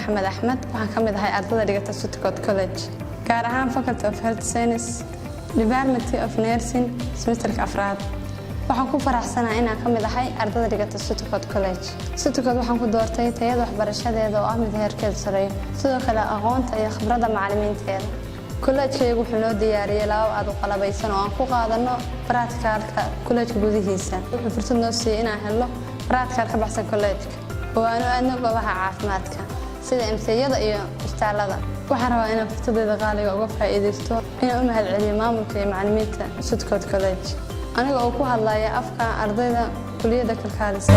Maxamed Axmed. Waxaan ka mid ahay ardada dhigata Sutcot College, gaar ahaan Faculty of Health Science, Department of Nursing, semesterka afraad. Waxaan ku faraxsanahay inaan ka mid ahay ardada dhigata Sutcot College. Sutcot waxaan ku doortay tayada waxbarashadeeda oo ah mid heerkeedu sareeyo, sidoo kale aqoonta iyo khibradda macallimiinteeda. Kolleejkaygu wuxuu noo diyaariyey labab aad u qalabaysan oo aan ku qaadano practicalka kolleejka gudihiisa. Wuxuu fursad noo siiyey inaan helno practical ka baxsan kolleejka oo aan u aadno goobaha caafimaadka sida MCH-yada iyo isbitaalada. Waxaan rabaa inaan fursadeyda qaaliga uga faa'iidaysto inaan u mahadceliyo maamulka iyo macallimiinta Sutcot College, aniga oo ku hadlaya afka ardayda kuliyadda kalkaalisa.